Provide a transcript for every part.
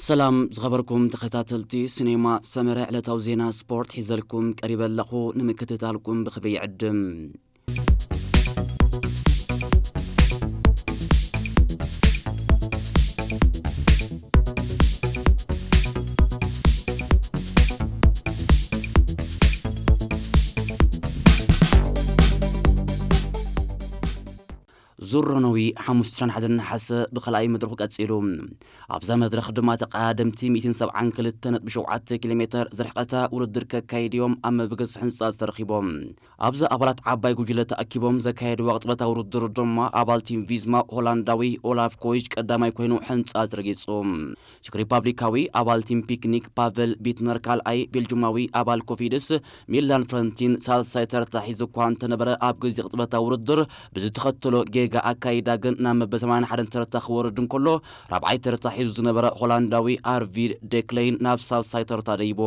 ሰላም ዝኸበርኩም ተኸታተልቲ ሲኔማ ሰመረ፣ ዕለታዊ ዜና ስፖርት ሒዘልኩም ቀሪበ ኣለኹ። ንምክትታልኩም ብኽብሪ ይዕድም። ዙር ሮኖዊ ሓሙሽተ ዕስራን ሓደን ነሓሰ ብኻልኣይ መድረኹ ቀጺሉ። ኣብዛ መድረኽ ድማ ተቐዳደምቲ ሚእትን ሰብዓን ክልተ ነጥቢ ሸውዓተ ኪሎ ሜተር ዝርሕቐታ ውድድር ከካይድ እዮም ኣብ መበገሲ ሕንጻጽ ተረኺቦም። ኣብዚ ኣባላት ዓባይ ጉጅለ ተኣኪቦም ዘካየድዋ ቅጽበታዊ ውድድር ድማ ኣባል ቲም ቪዝማ ሆላንዳዊ ኦላፍ ኮይች ቀዳማይ ኮይኑ ሕንጻጽ ረጊጹ። ቼክ ሪፓብሊካዊ ኣባል ቲም ፒክኒክ ፓቨል ቢትነር ካልኣይ፣ ቤልጅማዊ ኣባል ኮፊድስ ሚላን ፍረንቲን ሳልሳይ ተርታ ሒዙ እኳ እንተነበረ፣ ኣብ ግዜ ቅጽበታዊ ውድድር ብዝተኸተሎ ጌጋ ኣካይዳ ግን ናብ መበል ሰማንያን ሓደን ተርታ ክወርድ እንከሎ፣ ራብዓይ ተርታ ሒዙ ዝነበረ ሆላንዳዊ ኣርቪድ ዴክለይን ናብ ሳልሳይ ተርታ ደይቡ።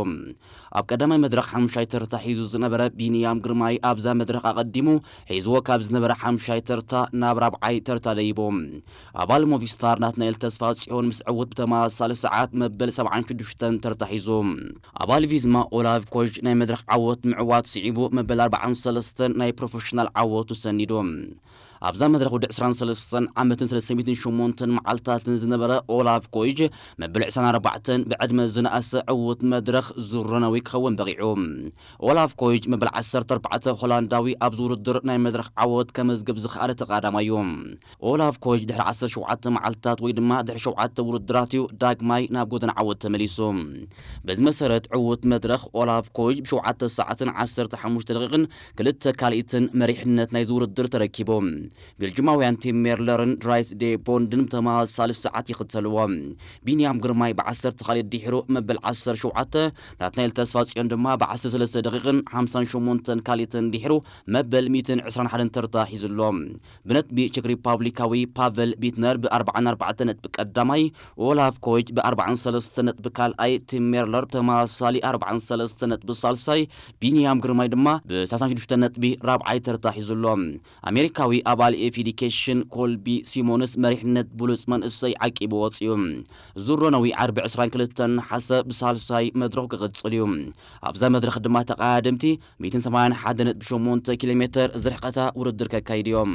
ኣብ ቀዳማይ መድረኽ ሓሙሻይ ተርታ ሒዙ ዝነበረ ቢንያም ግርማይ ኣብዛ መድረኽ ኣቐዲሙ ሒዝዎ ካብ ዝነበረ ሓሙሻይ ተርታ ናብ ራብዓይ ተርታ ደይቡ። ኣባል ሞቪስታር ናትናኤል ተስፋ ጽዮን ምስ ዕውት ብተመሳሳሊ ሰዓት መበል ሰብዓን ሽዱሽተን ተርታ ሒዙ። ኣባል ቪዝማ ኦላቭ ኮዥ ናይ መድረኽ ዓወት ምዕዋት ስዒቡ መበል ኣርባዓን ሰለስተን ናይ ፕሮፌሽናል ዓወቱ ሰኒዱ። ኣብዛ መድረኽ ወዲ ዕስራን ሰለስተን ዓመትን ሰለስተ ሚእትን ሸሞንተን መዓልታትን ዝነበረ ኦላቭ ኮይጅ መበል ዕስራን ኣርባዕተን ብዕድመ ዝነኣሰ ዕውት መድረኽ ዙር ሮኖዊ ክኸውን በቒዑ። ኦላቭ ኮይጅ መበል ዓሰርተ ኣርባዕተ ሆላንዳዊ ኣብዚ ውድድር ናይ መድረኽ ዓወት ከመዝግብ ዝኸኣለ ተቐዳዳማይ እዩ። ኦላቭ ኮይጅ ድሕሪ ዓሰርተ ሸውዓተ መዓልታት ወይ ድማ ድሕሪ ሸውዓተ ውድድራት እዩ ዳግማይ ናብ ጎደና ዓወት ተመሊሱ። በዚ መሰረት ዕውት መድረኽ ኦላቭ ኮይጅ ብሸውዓተ ሰዓትን ዓሰርተ ሓሙሽተ ደቂቕን ክልተ ካልኢትን መሪሕነት ናይዚ ውድድር ተረኪቡ። ቤልጅማውያን ቲም ሜርለርን ድራይስ ዴ ቦንድን ብተመሳሳሊ ሰዓት ይኽተልዎ። ቢንያም ግርማይ ብዓሰርተ ካልኢት ድሒሩ መበል ዓሰርተ ሸውዓተ፣ ናትናኤል ተስፋጽዮን ድማ ብዓሰርተ ሰለስተ ደቂቕን ሓምሳን ሸሞንተን ካልኢትን ድሒሩ መበል ሚእትን ዕስራን ሓደን ተርታ ሒዙ ኣሎ። ብነጥቢ ቼክ ሪፓብሊካዊ ፓቨል ቢትነር ብኣርባዓን ኣርባዕተን ነጥቢ ቀዳማይ፣ ኦላፍ ኮይጅ ብኣርባዓን ሰለስተ ነጥቢ ካልኣይ፣ ቲም ሜርለር ብተመሳሳሊ ኣርባዓን ሰለስተ ነጥቢ ሳልሳይ፣ ቢንያም ግርማይ ድማ ብሰላሳን ሽዱሽተን ነጥቢ ራብዓይ ተርታ ሒዙ ኣሎ። ኣሜሪካዊ ኣባል ኤፍ ኢዲኬሽን ኮልቢ ሲሞንስ መሪሕነት ብሉጽ መንእሰይ ዓቂቡ ወጺኡ። ዙር ሮኖዊ ዓርቢ ዕስራን ክልተን ነሓሰ ብሳልሳይ መድረኹ ክቕጽል እዩ። ኣብዛ መድረኽ ድማ ተቐዳደምቲ ሚእትን ሰማንያን ሓደን ነጥቢ ሸሞንተ ኪሎ ሜተር ዝርሕቐታ ውድድር ከካይዱ እዮም።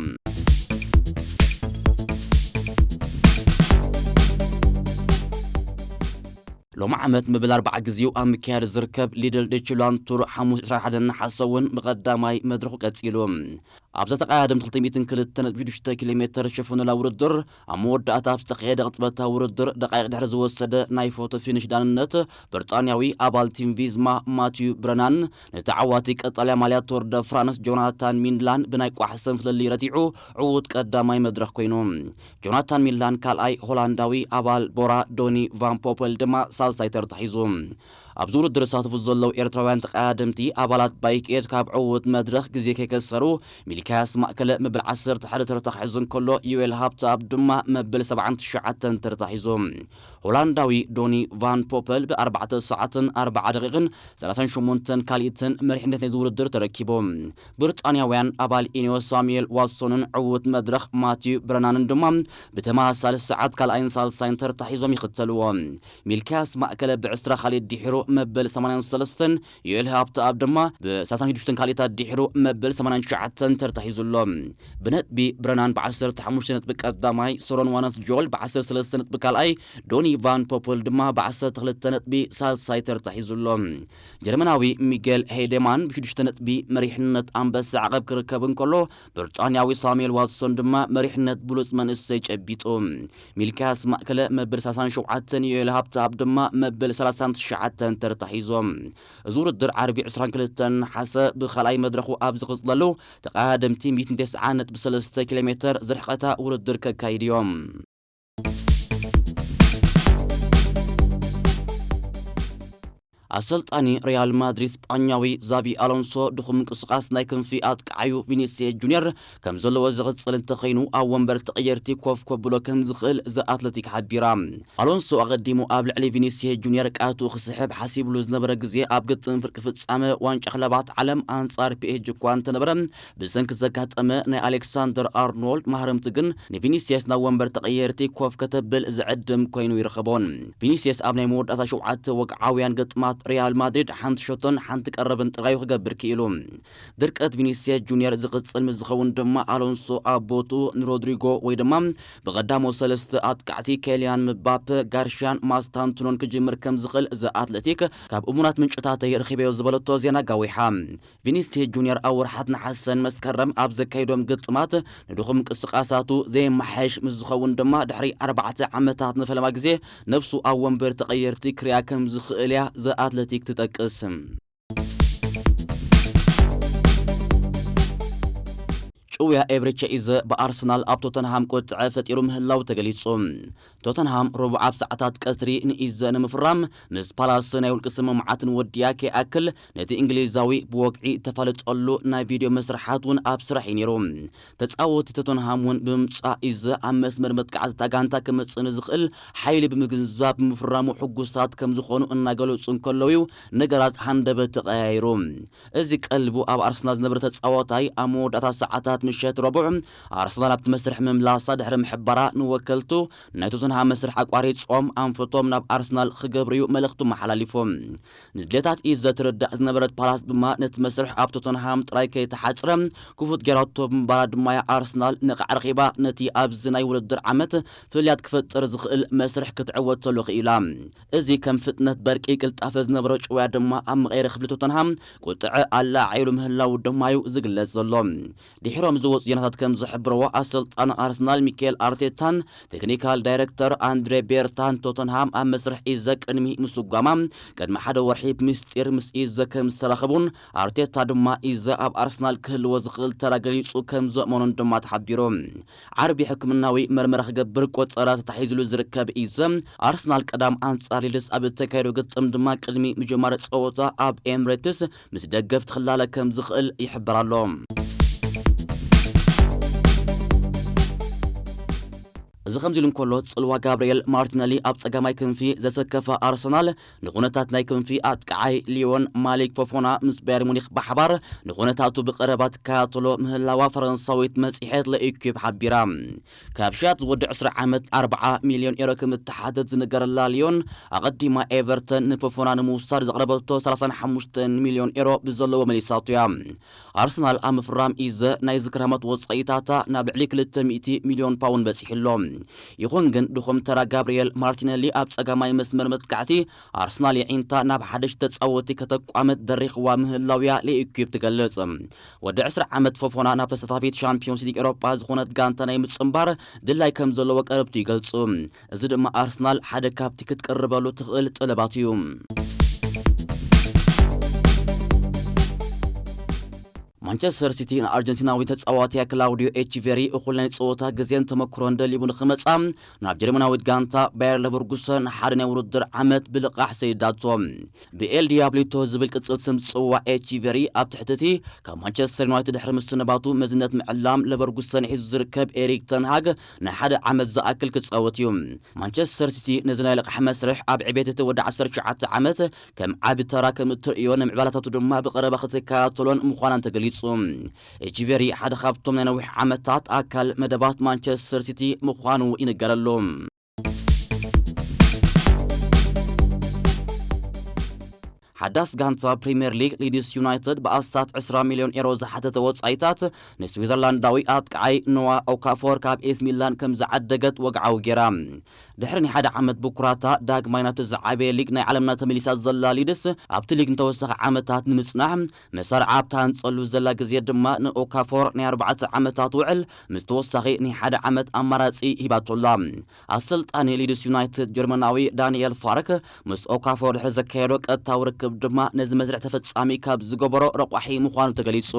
ሎሚ ዓመት መበል ኣርባዓ ግዜኡ ኣብ ምክያድ ዝርከብ ሊድል ዲችላንድ ቱር ሓሙስ ዕስራን ሓደን ነሓሰ እውን ብቐዳማይ መድረኹ ቀጺሉ። ኣብዛ ተቐዳደምቲ ክልተ ሚእትን ክልተ ነጥቢ ሽዱሽተ ኪሎ ሜተር ሸፈኑላ ውድድር ኣብ መወዳእታ ኣብ ዝተኻየደ ቅጽበታዊ ውድድር ደቃይቕ ድሕሪ ዝወሰደ ናይ ፎቶ ፊኒሽ ዳንነት፣ ብሪጣንያዊ ኣባል ቲም ቪዝማ ማቲዩ ብረናን ንተዓዋቲ ቀጠልያ ማልያ ቶር ደ ፍራንስ ጆናታን ሚንላን ብናይ ቋሕ ሰም ፍልልይ ረቲዑ ዕዉት ቀዳማይ መድረኽ ኮይኑ። ጆናታን ሚንላን ካልኣይ፣ ሆላንዳዊ ኣባል ቦራ ዶኒ ቫን ፖፐል ድማ ሳልሳይ ተርታ ሒዙ። ኣብዚ ውድድር ዝሳተፉ ዘለዉ ኤርትራውያን ተቐዳደምቲ ኣባላት ባይክ ኤድ ካብ ዕዉት መድረኽ ግዜ ከይከሰሩ፣ ሚልክያስ ማእከለ መበል ዓሰርተ ሓደ ተርታ ክሕዝ እንከሎ፣ ዩኤል ሃብተኣብ ድማ መበል ሰብዓን ትሽዓተን ተርታ ሒዙ። ሆላንዳዊ ዶኒ ቫን ፖፐል ብኣርባዕተ ሰዓትን ኣርባዓ ደቂቕን ሰላሳን ሸሞንተን ካልኢትን መሪሕነት ናይዚ ውድድር ተረኪቡ። ብሪጣንያውያን ኣባል ኢኒዮስ ሳሙኤል ዋትሶንን ዕዉት መድረኽ ማቲዩ ብረናንን ድማ ብተመሳሳሊ ሰዓት ካልኣይን ሳልሳይን ተርታ ሒዞም ይኽተልዎ። ሚልክያስ ማእከለ ብዕስራ ካልኢት ድሒሩ መበል ሰማንያን ሰለስተን፣ ዮኤል ሃብተኣብ ድማ ብሰላሳን ሽዱሽተን ካልኢታት ድሒሩ መበል ሰማንያን ትሽዓተን ተርታ ሒዙ ኣሎ። ብነጥቢ ብረናን ብዓሰርተ ሓሙሽተ ነጥቢ ቀዳማይ፣ ሶሮን ዋነስ ጆል ብዓሰርተ ሰለስተ ነጥቢ ካልኣይ፣ ዶኒ ቫን ፖፖል ድማ ብዓሰርተ ክልተ ነጥቢ ሳልሳይ ተርታ ሒዙ ኣሎ። ጀርመናዊ ሚጌል ሄደማን ብሽዱሽተ ነጥቢ መሪሕነት ኣንበሳ ዓቐብ ክርከብ እንከሎ፣ ብሪጣንያዊ ሳሙኤል ዋትሶን ድማ መሪሕነት ብሉጽ መንእሰይ ጨቢጡ። ሚልክያስ ማእከለ መበል ሰላሳን ሸውዓተን፣ ዮኤል ሃብተኣብ ድማ መበል ሰላሳን ትሽዓተን ተርታ ሒዞም። እዚ ውድድር ዓርቢ ዕስራን ክልተን ነሓሰ ብኻልኣይ መድረኹ ኣብ ዝቕጽለሉ፣ ተቐዳደምቲ ሚእትን ተስዓን ነጥቢ ሰለስተ ኪሎ ሜተር ዝርሕቐታ ውድድር ከካይዱ እዮም። ኣሰልጣኒ ሪያል ማድሪድ ስጳኛዊ ዛቢ ኣሎንሶ ድኹም ምንቅስቓስ ናይ ክንፊ ኣጥቃዓዩ ቪኒሲየስ ጁኒየር ከም ዘለዎ ዝቕጽል እንተኸይኑ፣ ኣብ ወንበር ተቐየርቲ ኮፍ ከብሎ ከም ዝኽእል ዘ ኣትለቲክ ሓቢራ። ኣሎንሶ ኣቐዲሙ ኣብ ልዕሊ ቪኒሲየስ ጁኒየር ቃቱ ክስሕብ ሓሲብሉ ዝነበረ ግዜ፣ ኣብ ግጥም ፍርቂ ፍጻመ ዋንጫ ክለባት ዓለም ኣንጻር ፒ ኤስ ጂ እኳ እንተነበረ፣ ብሰንኪ ዘጋጠመ ናይ ኣሌክሳንደር ኣርኖልድ ማህረምቲ ግን፣ ንቪኒሲየስ ናብ ወንበር ተቐየርቲ ኮፍ ከተብል ዝዕድም ኮይኑ ይረኸቦን። ቪኒሲየስ ኣብ ናይ መወዳእታ ሸውዓተ ወግዓውያን ግጥማት ሪያል ማድሪድ ሓንቲ ሸቶን ሓንቲ ቀረብን ጥራዩ ክገብር ክኢሉ። ድርቀት ቪኒሲየስ ጁኒየር ዝቕጽል ምስ ዝኸውን ድማ፣ ኣሎንሶ ኣብ ቦትኡ ንሮድሪጎ ወይ ድማ ብቐዳሞ ሰለስተ ኣጥቃዕቲ ኬልያን ምባፐ፣ ጋርሽያን ማስታንቱኖን ክጅምር ከም ዝኽእል ዘ ኣትለቲክ ካብ እሙናት ምንጭታተይ ረኺበዮ ዝበለቶ ዜና ጋዊሓ። ቪኒሲየስ ጁኒየር ኣብ ወርሓት ነሓሰን መስከረም ኣብ ዘካይዶም ግጥማት ንድኹም ምንቅስቓሳቱ ዘየመሓየሽ ምስ ዝኸውን ድማ፣ ድሕሪ ኣርባዕተ ዓመታት ንፈለማ ግዜ ነብሱ ኣብ ወንበር ተቐየርቲ ክሪኣ ከም ዝኽእል እያ ዘ ኣትለቲክ ትጠቅስ። ጭውያ ኤብሪቸ ኢዘ ብኣርሰናል ኣብ ቶተንሃም ቁጥዐ ፈጢሩ ምህላው ተገሊጹ። ቶተንሃም ረቡዕ ኣብ ሰዓታት ቀትሪ ንኢዘ ንምፍራም ምስ ፓላስ ናይ ውልቂ ስምምዓትን ወዲያ ከይኣክል፣ ነቲ እንግሊዛዊ ብወግዒ እተፋልጠሉ ናይ ቪድዮ መስርሓት እውን ኣብ ስራሕ እዩ ነይሩ። ተጻወቲ ቶተንሃም እውን ብምምጻእ ኢዘ ኣብ መስመር መጥቃዕቲ እታ ጋንታ ክመጽእ ንዝኽእል ሓይሊ ብምግንዛብ ብምፍራሙ ሕጉሳት ከም ዝኾኑ እናገለጹ እንከለዉ እዩ ነገራት ሃንደበት ተቐያይሩ። እዚ ቀልቡ ኣብ ኣርሰናል ዝነበረ ተጻዋታይ ኣብ መወዳእታ ሰዓታት ምሸት ረቡዕ ኣርሰናል ኣብቲ መስርሕ ምምላሳ ድሕሪ ምሕባራ ንወከልቱ ናይ ቶተንሃም መስርሕ ኣቋሪጾም ኣንፈቶም ናብ ኣርሰናል ክገብርዩ መልእኽቱ መሓላሊፉ። ንድሌታት ኢዘ ትርዳእ ዝነበረት ፓላስ ድማ ነቲ መስርሕ ኣብ ቶተንሃም ጥራይ ከይተሓጽረ ክፉት ገይራቶ ብምባላ ድማ እያ ኣርሰናል ነቓዕ ረኺባ ነቲ ኣብዚ ናይ ውድድር ዓመት ፍልልያት ክፈጥር ዝኽእል መስርሕ ክትዕወተሉ ክኢላ። እዚ ከም ፍጥነት በርቂ ቅልጣፈ ዝነበሮ ጭውያ ድማ ኣብ መቐየሪ ክፍሊ ቶተንሃም ቁጥዐ ኣላዓዒሉ ምህላዉ ድማ እዩ ዝግለጽ ዘሎ። ድሒሮም ዝወጹ ዜናታት ከም ዝሕብርዎ ኣሰልጣኒ ኣርሰናል ሚካኤል ኣርቴታን ቴክኒካል ዳይሬክተር ኣንድሬ ቤርታን ቶተንሃም ኣብ መስርሕ ኢዘ ቅድሚ ምስጓማ ቅድሚ ሓደ ወርሒ ብምስጢር ምስ ኢዘ ከም ዝተራኸቡን ኣርቴታ ድማ ኢዘ ኣብ ኣርሰናል ክህልዎ ዝኽእል ተራ ገሊጹ ከም ዘእመኖን ድማ ተሓቢሩ። ዓርቢ ሕክምናዊ መርመራ ክገብር ቆጸራ ተታሒዝሉ ዝርከብ ኢዘ፣ ኣርሰናል ቀዳም ኣንጻር ሊድስ ኣብ እተካየዶ ግጥም ድማ ቅድሚ ምጅማር ጸወታ ኣብ ኤምሬትስ ምስ ደገፍቲ ክላለ ከም ዝኽእል ይሕበር ኣሎ። እዚ ከምዚ ኢሉ እንከሎ፣ ጽልዋ ጋብርኤል ማርቲነሊ ኣብ ጸጋማይ ክንፊ ዘሰከፈ ኣርሰናል ንኹነታት ናይ ክንፊ ኣጥቃዓይ ሊዮን ማሊክ ፎፎና ምስ ባየር ሙኒክ ብሓባር ንኹነታቱ ብቐረባ ትከታተሎ ምህላዋ ፈረንሳዊት መጽሔት ለኢኩብ ሓቢራ። ካብ ሽያጥ ዝወዲ ዕስራ ዓመት ኣርብዓ ሚልዮን ኤሮ ከም እተሓተት ዝነገረላ ሊዮን፣ ኣቐዲማ ኤቨርተን ንፎፎና ንምውሳድ ዘቕረበቶ ሰላሳን ሓሙሽተን ሚልዮን ኤሮ ብዘለዎ መሊሳቶ እያ። ኣርሰናል ኣብ ምፍራም ኢዘ ናይ ዝክራማት ወጻኢታታ ናብ ልዕሊ ክልተ ሚእቲ ሚልዮን ፓውንድ በጺሑ ኣሎ። ይኹን ግን ድኹም ተራ ጋብርኤል ማርቲነሊ ኣብ ጸጋማይ መስመር መጥቃዕቲ ኣርሰናል የዒንታ ናብ ሓደሽቲ ተጻወቲ ከተቋምት ደሪኽዋ ምህላውያ ለኢኩብ ትገልጽ። ወዲ ዕስራ ዓመት ፎፎና ናብ ተሳታፊት ሻምፒዮንስ ሊግ ኤውሮጳ ዝኾነት ጋንታ ናይ ምጽንባር ድላይ ከም ዘለዎ ቀረብቱ ይገልጹ። እዚ ድማ ኣርሰናል ሓደ ካብቲ ክትቀርበሉ ትኽእል ጠለባት እዩ። ማንቸስተር ሲቲ ንኣርጀንቲናዊ ተጻዋትያ ክላውዲዮ ኤቺቬሪ እኹል ናይ ጸወታ ግዜን ተመክሮን ደሊቡ ንኽመጻ ናብ ጀርመናዊት ጋንታ ባየር ለቨርኩሰን ሓደ ናይ ውድድር ዓመት ብልቓሕ ሰይዳቶ። ብኤል ዲያብሊቶ ዝብል ቅጽል ስም ዝጽዋዕ ኤቺቬሪ ኣብ ትሕቲ እቲ ካብ ማንቸስተር ዩናይትድ ድሕሪ ምስንባቱ መዝነት ምዕላም ለቨርኩሰን ሒዙ ዝርከብ ኤሪክ ተንሃግ ንሓደ ዓመት ዝኣክል ክጻወት እዩ። ማንቸስተር ሲቲ ነዚ ናይ ልቓሕ መስርሕ ኣብ ዕቤት እቲ ወዲ ዓሰርተ ትሽዓተ ዓመት ከም ዓቢ ተራ ከም እትርእዮ ንምዕባላታቱ ድማ ብቐረባ ክትከታተሎን ምዃናን ተገሊጹ። ኤቺቬሪ ሓደ ካብቶም ናይ ነዊሕ ዓመታት ኣካል መደባት ማንቸስተር ሲቲ ምዃኑ ይንገረሉ። ሓዳስ ጋንታ ፕሪምየር ሊግ ሊድስ ዩናይትድ ብኣስታት ዕስራ ሚልዮን ኤሮ ዝሓተተ ወጻኢታት ንስዊዘርላንዳዊ ኣጥቃዓይ ኖዋ ኦካፎር ካብ ኤስ ሚላን ከም ዝዓደገት ወግዓዊ ገይራ። ድሕሪ ናይ ሓደ ዓመት ብኩራታ ዳግማይ ናብቲ ዝዓበየ ሊግ ናይ ዓለምና ተመሊሳ ዘላ ሊድስ ኣብቲ ሊግ ንተወሳኺ ዓመታት ንምጽናሕ መሳርዓ ኣብ ትሃንጸሉ ዘላ ግዜ ድማ ንኦካፎር ናይ ኣርባዕተ ዓመታት ውዕል ምስ ተወሳኺ ናይ ሓደ ዓመት ኣማራጺ ሂባቶላ። ኣሰልጣኒ ሊድስ ዩናይትድ ጀርመናዊ ዳንኤል ፋርክ ምስ ኦካፎር ድሕሪ ዘካየዶ ቀጥታዊ ርክብ ድማ ነዚ መስርሕ ተፈጻሚ ካብ ዝገበሮ ረቋሒ ምዃኑ ተገሊጹ።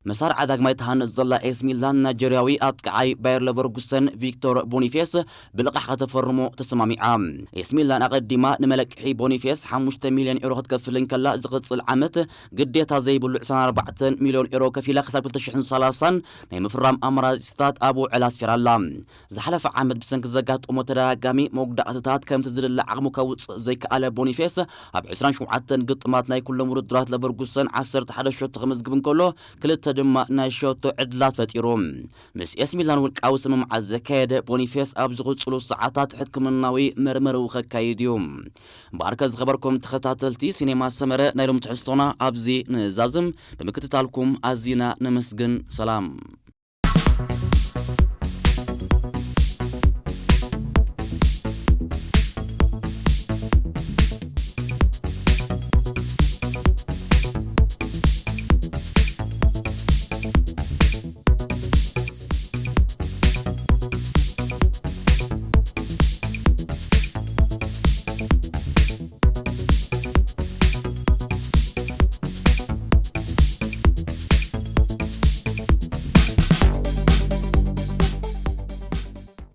መሳርዓ ዳግማይ ትሃንጽ ዘላ ኤስ ሚላን ናይጀርያዊ ኣጥቃዓይ ባየር ለቨርጉሰን ቪክቶር ቦኒፌስ ብልቓሕ ከተፈርሞ ተሰማሚዓ። ኤስ ሚላን ኣቐዲማ ንመለቅሒ ቦኒፌስ ሓሙሽተ ሚልዮን ኤሮ ክትከፍል እንከላ፣ ዝቕጽል ዓመት ግዴታ ዘይብሉ ዕስራን ኣርባዕተን ሚልዮን ኤሮ ከፊላ ክሳብ ክልተ ሽሕን ሰላሳን ናይ ምፍራም ኣማራጺታት ኣብ ውዕል ኣስፊራላ። ዝሓለፈ ዓመት ብሰንኪ ዘጋጠሞ ተደጋጋሚ መጉዳእትታት ከምቲ ዝድለ ዓቕሙ ከውጽእ ዘይከኣለ ቦኒፌስ፣ ኣብ ዕስራን ሸውዓተን ግጥማት ናይ ኩሎም ውድድራት ለቨርጉሰን ዓሰርተ ሓደ ሸቶ ክምዝግብ እንከሎ፣ ክልተ ድማ ናይ ሸቶ ዕድላት ፈጢሩ። ምስ ኤስ ሚላን ውልቃዊ ስምምዓት ዘካየደ ቦኒፌስ፣ ኣብ ዝቕጽሉ ሰዓታት ሕክምናዊ መርመርኡ ከካይድ እዩ። እምበኣርከ ዝኸበርኩም ተኸታተልቲ ሲኔማ ሰመረ፣ ናይ ሎም ትሕዝቶና ኣብዚ ንዛዝም። ብምክትታልኩም ኣዚና ነመስግን። ሰላም።